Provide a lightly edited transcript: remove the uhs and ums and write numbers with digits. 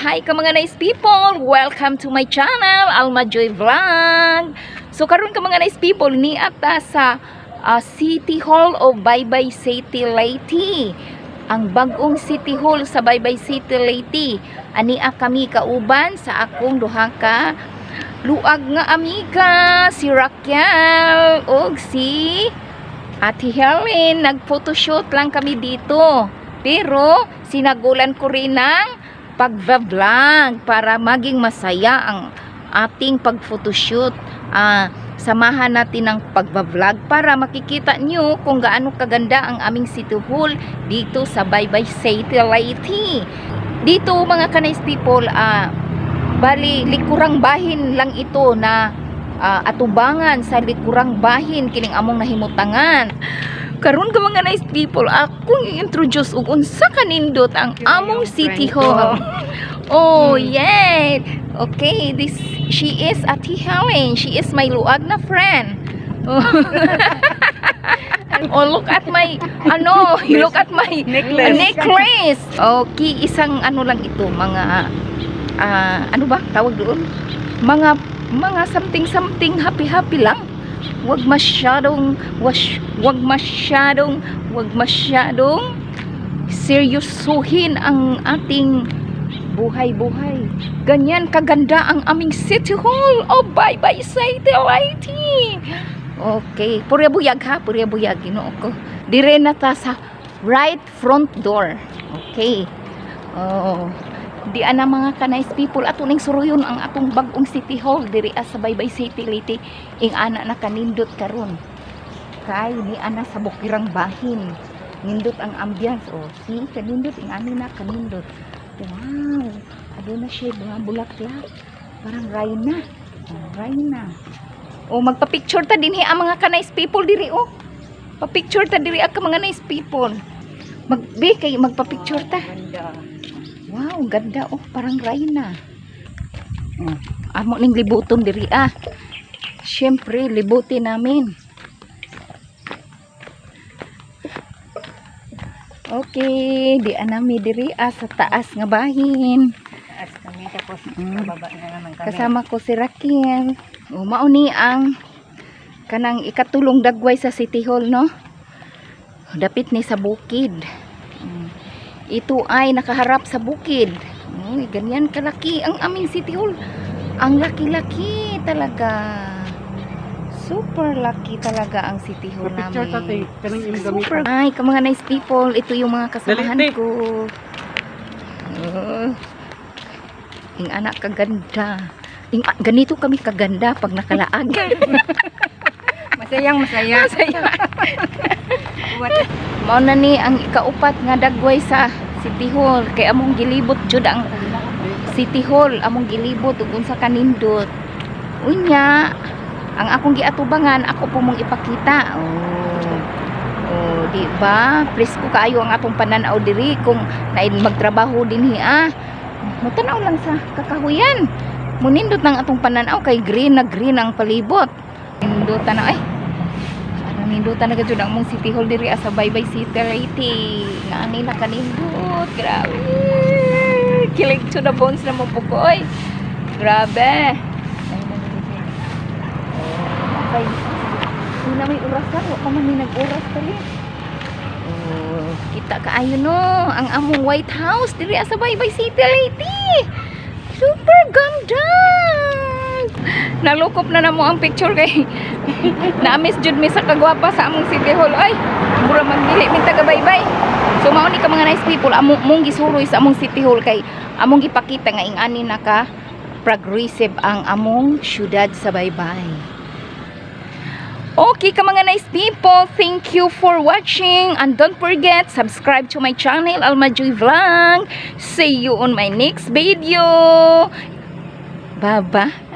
Hi ka mga nice people! Welcome to my channel, Alma Joy Vlog! So karon ka mga nice people, niata sa City Hall of Baybay City, Leyte. Ang bagong City Hall sa Baybay City, Leyte. Ania kami kauban sa akong duha ka luag nga amiga, si Raquel ug si Ate Helen. Nag-photoshoot lang kami dito. Pero sinagulan ko rin ng pagva-vlog para maging masaya ang ating pag-photoshoot. Samahan natin ng pagva-vlog para makikita nyo kung gaano kaganda ang aming City Hall dito sa Baybay City, Leyte. Dito, mga ka-nice people, bali likurang bahin lang ito na atubangan sa likurang bahin kining among nahimutangan. Karon ka mga nice people, akong i-introduce og unsa kanindot ang among City Hall. Oh, yeah. Okay, this she is Ate Helen. She is my luag na friend. Oh, look at my ano, look at my necklace. Necklace. Okay, isang ano lang ito, mga ano ba tawag doon? Mga something something happy happy lang. Wag masyadong wag masyadong seryosuhin ang ating buhay-buhay. Ganyan kaganda ang aming City Hall. Oh, Baybay City, Leyte. Okay, purya buyag ha, purya buyag, Ginoo ko. Dire na ta sa right front door. Okay. Oh. Di ana, mga ka-nice people, ato ning suruyon ang atong bag-ong City Hall diri sa Baybay City, Leyte. Ing ana na kanindot karon. Kay ni ana sa bukirang bahin. Nindot ang ambience. Oh, see, kanindot ing ani na kanindot. Wow, aduna siya mga bulaklak. Parang reyna. Oh, reyna. Oh, magpa-picture ta dinhi ang mga ka-nice people diri oh. Pa-picture ta diri ang mga nice people. Mag be kay magpa-picture ta. Ganda. Wow, ganda oh, parang reyna. Oh, amo ning libuton diri ah. Siyempre, libutin namin. Okay, di anami diri sa taas nga bahin. Taas kami, tapos baba na naman kami. Kasama ko si Raquel. O, mao ni ang kanang ikatulong dagway sa City Hall, no? Dapit ni sa bukid. Ito ay nakaharap sa bukid. Uy, ganyan kalaki ang aming City Hall. Ang laki-laki talaga. Super laki talaga ang City Hall Picture namin. ta te, kanang imong Super. gamitan. Ay, ka mga nice people, ito yung mga kasamahan Dali, te. ko. Oh. Ing anak kaganda. Ing, ganito kami kaganda pag nakalaag. Masayang masaya. Masaya. What? Mao na ni ang ikaupat nga dagway sa City Hall kay among gilibot jud ang City Hall, among gilibot ug unsa kanindot. Unya, ang akong giatubangan ako po mong ipakita. Oh. Oh, di ba? Presko kaayo ang atong pananaw diri kung nain magtrabaho dinhi ah. Mutanaw lang sa kakahuyan. Munindot ng atong pananaw kay green na green ang palibot. Nindutan na ay. Ano nindutan na gud ang among City Hall diri sa Baybay City, Leyte. Nga ani na kanindot. Grabe. Kilig to the bones na mo pukoy. Grabe. Okay. Una may orasan, wa pa man may nag-oras tali. Oh, kita kaayo no, ang among White House diri sa Baybay City, Leyte. Super ganda. Nalukop na namo ang picture kay na-miss jud mi sa kagwapa sa among City Hall. Ay, mura magdili min taga Baybay. So mao ni ka mga nice people, among mong gisuroy sa among City Hall kay among gipakita nga ing-ani na ka progressive ang among syudad sa Baybay. Okay ka mga nice people, thank you for watching and don't forget, subscribe to my channel, Alma Joy Vlog. See you on my next video. Bye bye.